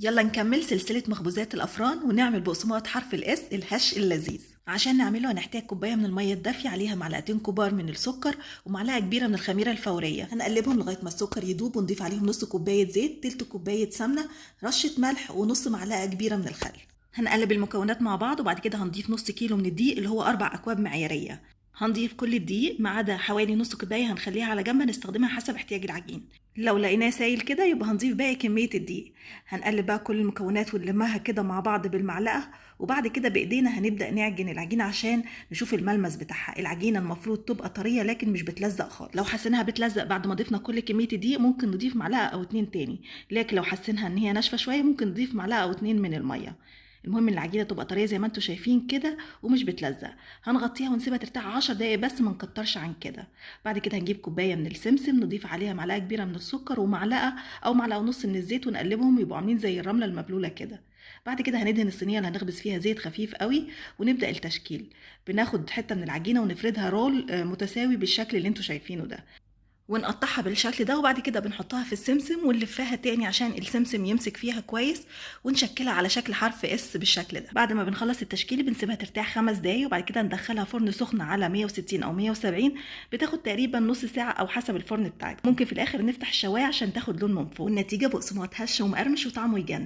يلا نكمل سلسلة مخبوزات الأفران ونعمل بقسماط حرف ال S الهش اللذيذ. عشان نعمله هنحتاج كوباية من المية الدافية عليها معلقتين كبار من السكر ومعلقة كبيرة من الخميرة الفورية. هنقلبهم لغاية ما السكر يدوب ونضيف عليهم نص كوباية زيت، تلت كوباية سمنة، رشة ملح ونص معلقة كبيرة من الخل. هنقلب المكونات مع بعض وبعد كده هنضيف نص كيلو من الدقيق اللي هو 4 أكواب معيارية. هنضيف كل الدقيق ما عدا حوالي نص كوباية هنخليها على جنب نستخدمها حسب احتياج العجين. لو لقيناه سايل كده يبقى هنضيف باقي كمية الدقيق. هنقلب بقى كل المكونات ونلمها كده مع بعض بالمعلقه، وبعد كده بايدينا هنبدا نعجن العجينة عشان نشوف الملمس بتاعها. العجينة المفروض تبقى طرية لكن مش بتلزق خالص. لو حسيناها بتلزق بعد ما ضفنا كل كمية الدقيق ممكن نضيف معلقه او 2 تاني، لكن لو حسيناها ان هي ناشفة شوية ممكن نضيف معلقه او 2 من المية. المهم العجينة تبقى طرية زي ما انتم شايفين كده ومش بتلزق. هنغطيها ونسيبها ترتاح 10 دقايق بس، ما نكترش عن كده. بعد كده هنجيب كوباية من السمسم نضيف عليها معلقه كبيرة من السكر ومعلقة او معلقه ونص من الزيت ونقلبهم يبقوا عاملين زي الرملة المبلوله كده. بعد كده هندهن الصينية اللي هنخبز فيها زيت خفيف قوي ونبدا التشكيل. بناخد حتة من العجينة ونفردها رول متساوي بالشكل اللي انتم شايفينه ده، ونقطعها بالشكل ده، وبعد كده بنحطها في السمسم ونلفها تاني عشان السمسم يمسك فيها كويس، ونشكلها على شكل حرف S بالشكل ده. بعد ما بنخلص التشكيل بنسيبها ترتاح 5 دقايق، وبعد كده ندخلها فرن سخن على 160 او 170، بتاخد تقريبا نص ساعة او حسب الفرن بتاعك. ممكن في الاخر نفتح الشوايه عشان تاخد لون من فوق. والنتيجة بقسماط هش ومقرمش وطعمه يجنن.